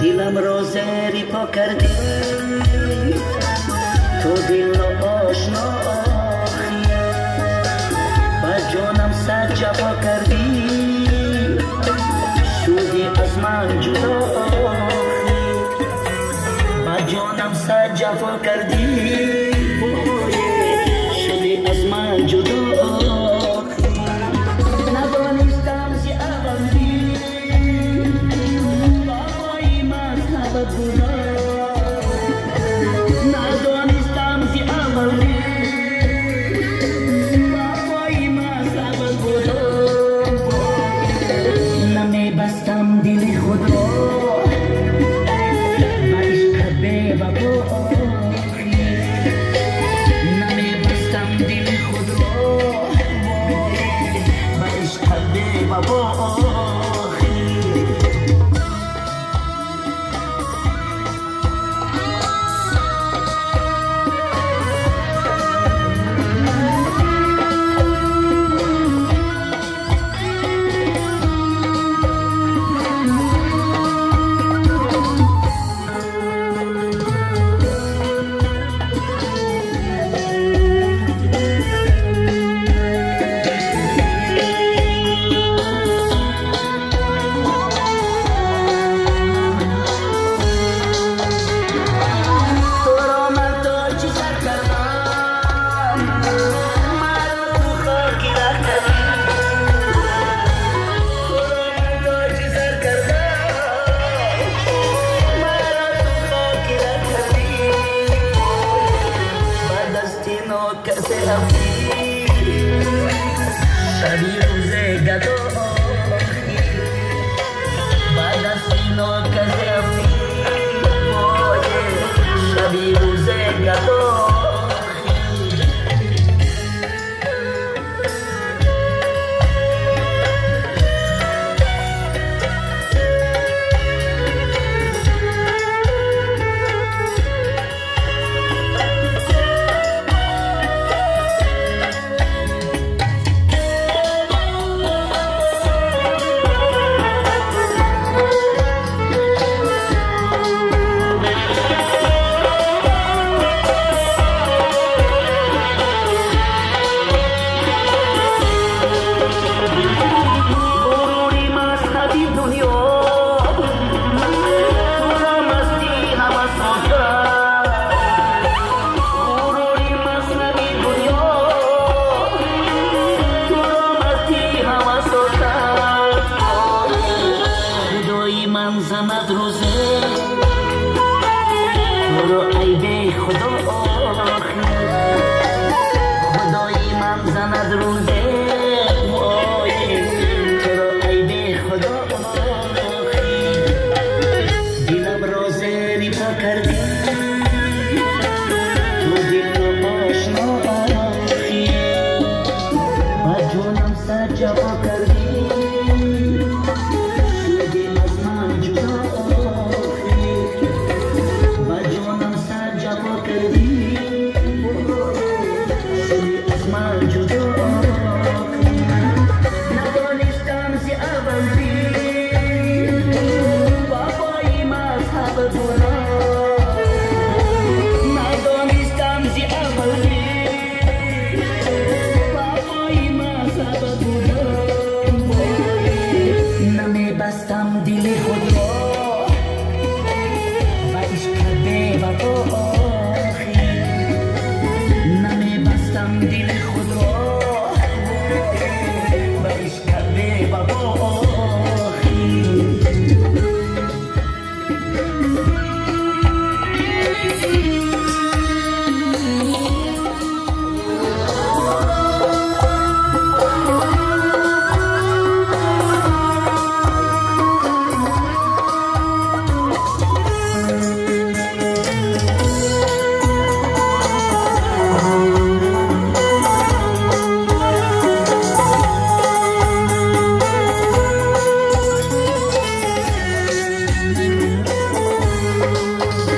Дилам ро зери по кардӣ, ту дилро ошно охӣ, ба ҷонам сад ҷафо кардӣ, шудӣ аз ман ҷудо охӣ, ба ҷонам сад ҷафо кардӣ, шудӣ аз ман ҷудо охӣ. Надонистам зи аввал бобои мазҳабат буда, надонистам зи аввал бобои мазҳабат буда. Намебастам дили худро ба ишқат бевафо охӣ, намебастам дили худро ба ишқат бевафо охӣ. Туро ман то чӣ сар кардам, маро ту хоки ра кардӣ. Туро ман то чӣ сар кардам, маро ту хоки ра кардӣ. Ба дасти нокасе рафтӣ, шаби рӯзе гадо охӣ, ба дасти нокасе рафтӣ, шаби рӯзе гадо охӣ. Ғурури мазҳаби дунё туро масти ҳавас сохт, ғурури мазҳаби дунё туро масти ҳавас сохт. Худои ман занад рӯзе туро айби худо охӣ, худои ман занад рӯзе вой туро айби худо охӣ. Дилам ро зери по кардӣ, ту дилро ошно охӣ, ба ҷонам сад ҷафо кардӣ, шудӣ аз ман ҷудо охӣ, ба ҷонам сад ҷафо кардӣ, шудӣ аз ман ҷудо охӣ. Надонистам зи аввал бобои мазҳабат буда.